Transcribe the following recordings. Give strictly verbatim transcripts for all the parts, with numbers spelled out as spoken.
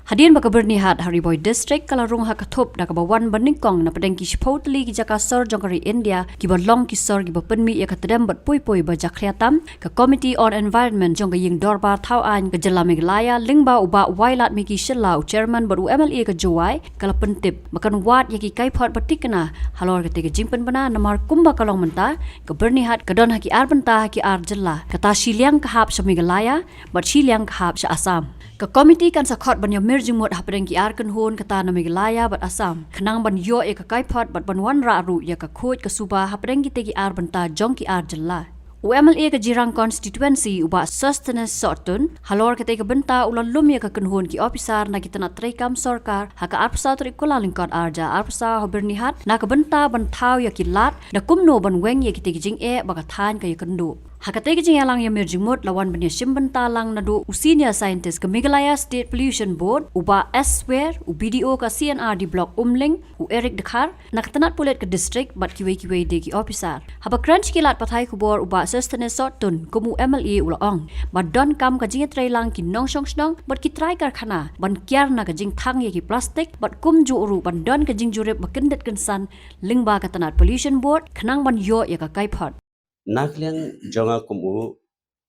Hadien ba ka Byrnihat ha Ri Bhoi District ka la rung ha ka thup da kaba wan ba nyngkong na pdeng ki shiphew tylli ki jaka sor jong ka ri India kiba long ki sor kiba pynmih ïa ka tdem bad pui pui ba jakhlia tam, ka Committee on Environment jong ka Ïing Dorbar Thaw Aiñ ka Jylla Meghalaya lyngba u Bah Wailadmiki Shylla, u Chairman bad u M L A ka Jowai, ka la pyntip ba kan wad ïa ki kaiphod ba thikna halor katei ka jingpynbna, namar kumba ka long mynta, ka Byrnihat ka don ha ki ar bynta ha ki ar jylla, kata shiliang ka hap sha Meghalaya bad shiliang ka hap sha Assam. Ka komiti kan sa khot ban ïamir jingmut hapdeng ki ar kynhun kata na Meghalaya bad Assam, khnang ban ïoh ïa ka kaiphod bad ban wanrah ruh ïa ka khuid ka suba hapdeng kitei ki ar bynta jong ki ar jylla. U M L A ka Jirang Constituency, u Bah Sosthenes Sohtun, halor katei ka bynta u la lum ïa ka kynhun ki ophisar na ki tnat treikam sorkar ha ka arphew saw tarik Kyllalyngkot arhajar arphew saw ha Byrnihat na ka bynta ban thaw ïa ki lad da kumno ban weng ïa kitei ki jingeh ba ka thaiñ ka ïakynduh. Ha katei ka jingïalang ïamir jingmut la wan ban ïashim bynta lang naduh u Senior Scientist ka Meghalaya State Pollution Board, u Bah S Swer, u B D O ka C and R D Block Umling, u Eric Dkhar, na ka tnat pulit ka district bad kiwei kiwei de ki ophisar. Haba kren sha ki lad pathai khubor, u Bah Sosthenes Sohtun kum u M L A u la ong ba donkam ka jingïatreilang ki nongshong shnong bad ki trai karkhana ban kiar na ka jingthang ïa ki plastik bad kumjuh ruh ban don ka jingjurip ba kyndit kynsan lyngba ka tnat Pollution Board khnang ban ïoh ïa ka kaiphod. Na ka liang jong nga kum u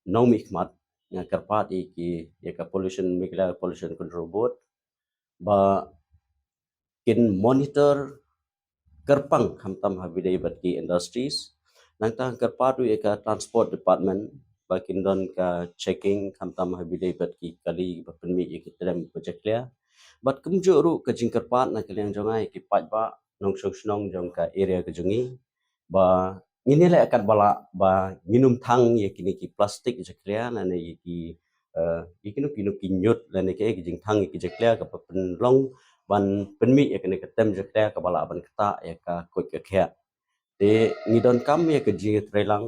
nongmihkhmat, nga kyrpad ïa ki, ïa ka Pollution, Meghalaya Pollution Control Board ba kin monitor kyrpang khamtam ha ba ïadei bad ki industries. Nangta kyrpad ruh ïa ka Transport Department ba kin don ka checking khamtam ha ba ïadei bad ki kali ba pynmih ïa ki tdem ba jakhlia. Bad kumjuh ruh ka jingkyrpad na ka liang jong nga ïa ki paidbah nongshong shnong jong ka area ka jong ngi ba ngin ïaleh katba lah ba ngin ym thang ïa kine ki plastik jakhlia lane ïa ki, eh, ïa kino kino ki ñiut lane ki, ki jingthang ïa ki jakhlia kaba pynlong ban pynmih ïa kane ka tdem jakhlia kaba lah ban ktah ïa ka koit ka khiah. Te ngi donkam ïa ka jingïatreilang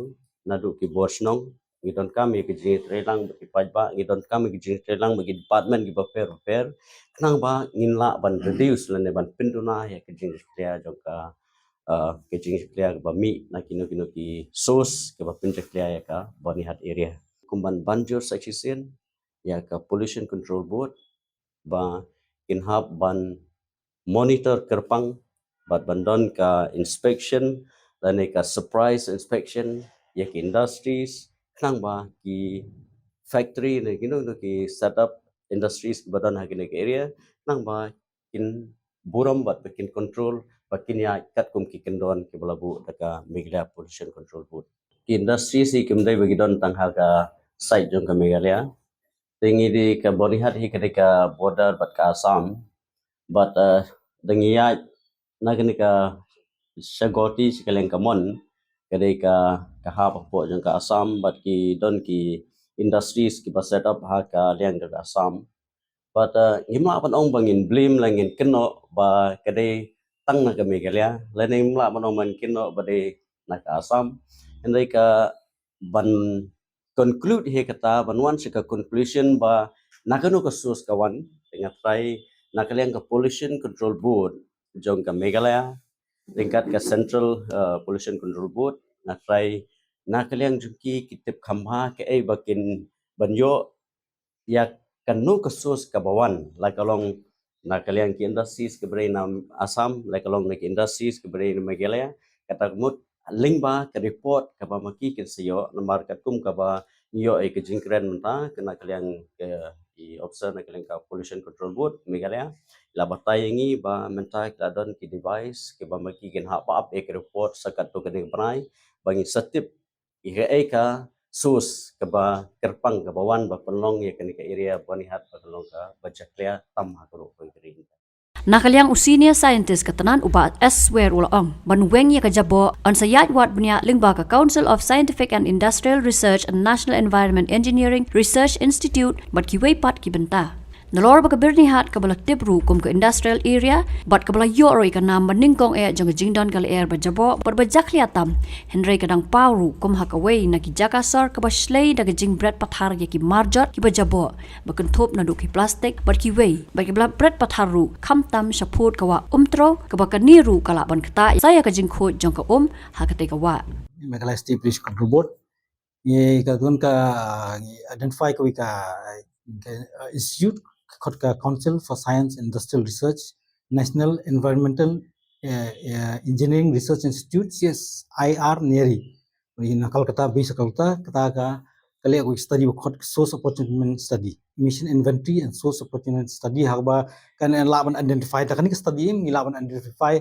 naduh ki bor shnong, ngi donkam ïa ka jingïatreilang bad ki paidbah, ngi donkam ïa ka jingïatreilang bad ki department kiba pher bapher, khnang ba ngin lah ban reduce lane ban pynduna ïa ka jingjakhlia jong ka, eh, ka jingjakhlia kaba mih na kino kino ki source kaba pynjakhlia ïa ka Byrnihat area. Kum ban ban jur sa shisien ïa ka Pollution Control Board ba kin hap ban monitor kyrpang bad ban don ka inspection lane ka surprise inspection ïa ki industries khnang ba ki factory ne kino kino ki set up industries ba don ha kine ki area khnang ba kin burom bad ba kin control ba kin ïaid katkum ki kyndon kiba la buh da ka Meghalaya Pollution Control Board. Ki industries hi kim dei ba ki don tang ha ka side jong ka Meghalaya. Te ngi dei ka Byrnihat hi ka dei ka border bad ka Assam. Bad, eh, da ngi ïaid na kane ka sha Guwahati sha ka liang ka mon ka dei ka, ka hap hapoh jong ka Assam bad ki don ki industries kiba set up ha ka liang jong ka Assam. Bad, eh, ngim lah ban ong ba ngin blame lane ngin kynnoh ba ka dei tang na ka Meghalaya lane ngim lah ban ong ba ngin kynnoh ba dei na ka Assam. Hynrei ka ban conclude hi kata, ban wan sha ka conclusion ba na kano ka source ka wan, te nga trai na ka liang ka Pollution Control Board jong ka Meghalaya ryngkat ka Central, eh, Pollution Control Board, nga trai na ka liang jong ki ki tip kham bha kaei ba kin ban ïoh ïa kano ka source kaba wan, la ka long na ka liang ki industries kiba dei na Assam, la ka long na ki industries kiba dei na Meghalaya, kata ka mut lyngba ka report kaba ma ki kin sa ïoh, namar katkum kaba ïoh ïa ka jingkren mynta ka na ka liang ka, ki officer na ka liang ka Pollution Control Board Meghalaya la batai ïa ngi ba mynta ki la don ki device kiba ma ki kin hap ba ap ïa ka report sa katto katne ka bnai ba ngin sa tip ïa kaei ka source kaba kyrpang kaba wan ba pynlong ïa kane ka area Byrnihat ba ka long kaba jakhlia tam ha ka ruh ka ri. Na ka liang u senior scientist ka tnat u Bah S Swer u la ong ban weng ïa ka jaboh yn sa ïaid wad bniah lyngba ka Council of Scientific and Industrial Research and National Environment Engineering Research Institute bad kiwei pat ki bynta. Nalor ba ka Byrnihat kaba la tip ruh kum ka industrial area bad kaba la ïoh ruh ïa ka nam ba nyngkong eh jong ka jingdon ka lyer ba jaboh bad ba jakhlia tam, hynrei ka dang paw ruh kum ha kawei na ki jaka sor kaba shlei da ka jingbret pathar ïa ki marjot kiba jaboh ba kynthup naduh ki plastik bad kiwei bad kiba la bret pathar ruh khamtam shaphud ka wah Umtrew kaba kane ruh ka lah ban ktah sa ïa ka jingkhuid jong ka um ha katei ka wah. Meghalaya State Pollution Control Board ngi ka don ka, ngi identify kawei ka, ka, uh, institute khot ka Council for Science and Industrial Research, National Environmental eh, eh, Engineering Research Institute, C S I R, NERI. Ina Calcutta, base Calcutta, kata ka, ka leh ka study ba khot source apportionment study, emission inventory and source apportionment study, haba kan lah ban identify, da kane ka study ngi lah ban identify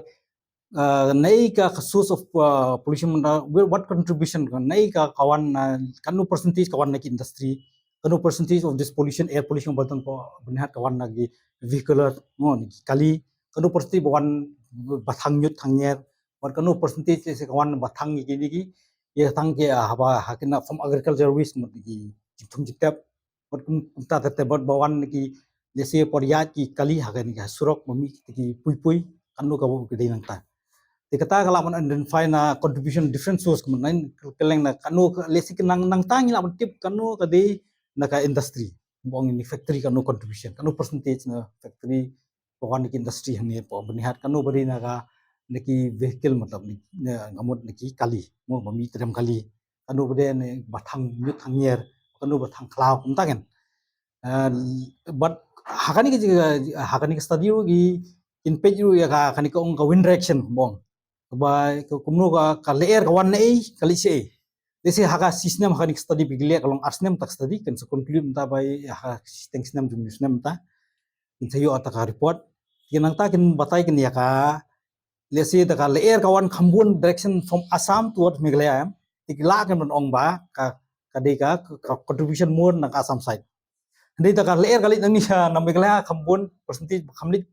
uh, naei ka source of uh, pollution, uh, what contribution, naei ka ka wan, uh, kano percentage ka wan na ki industry, kano percentage of this pollution, air pollution ba don hapoh Byrnihat ka wan na ki vehicular, mo, na ki kali, kano percentage ba wan ba thang ñiut thang ñier, bad kano percentage se ka wan ba thang ki, ki, ki, ïa thang ki, ah, haba ha kine from agriculture waste, mo, ki jingthung jingtep, bad kum, kumta te, te bad ba wan ki, let's say, por ïaid ki kali ha kane ka surok ba mih ki pui pui, kano ka ba ki dei nangta. Te kata ka lah ban identify na contribution different source, kumne, kylleng na kano ka, let's say, nang, nangta ngi lah ban tip kano ka dei na ka industry, ba ong ine factory kano contribution, kano percentage na factory ba wan na ki industry hangne hapoh Byrnihat, kano ba dei na ka, na ki vehicle, matlab, na, na, nga mut na ki kali, mo, ba mih triem kali, kano ba dei ne ba thang ñiut thang ñier, kano ba thang khlaw, kumta kan. Uh, bad ha kane ka, ha kane ka study ruh ki, kin peit ruh ïa ka, kane ka ong ka wind direction, mo. Ba ka kumno ka, ka lyer ka wan naei, ka leit shaei. Let's say ha ka shi snem ha kane ka study ba ki leh, ka long ar snem ta ka study, kan sa conclude mynta ba ïa ha shiteng snem jong snem mynta. Kin sa ïoh ta ka report. Kin nangta kin batai kin ïa ka, let's say, da ka lyer ka wan kham bun direction from Assam towards Meghalaya, em. Te ki lah kan ban ong ba ka, ka dei ka, ka contribution more na ka Assam side. Hynrei da ka lyer ka leit nangne sha na Meghalaya kham bun percentage ba kham leit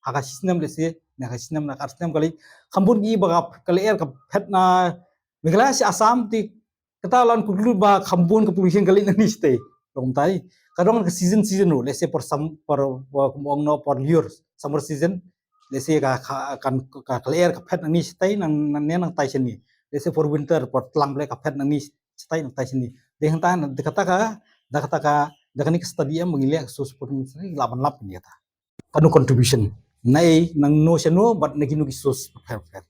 ha ka shi snem, let's say, na ka shi snem, na ka ar snem ka leit kham bun ki ba ka, ka lyer ka phet na Meghalaya sha Assam, te kata lah ban conclude ba kham bun ka pollution ka leit nangne shatai. Long tai. Ka don ka season, season ruh, let's say, por sam, por, por, kum ong noh, por lyiur, summer season, let's say, ka, ka, kan, ka, ka lyer ka phet nangne shatai, nang, nang, ne nangtai shane. Let's say, por winter, por tlang, ka phet nangne shatai, nangtai shane. Dei hangta, da kata ka, da kata ka, da kane ka study em ba ngi leh ka source apportionment study, lah ban lap ïa kata. Kano contribution, naei, nangno shano, bad na kino ki source pher pher.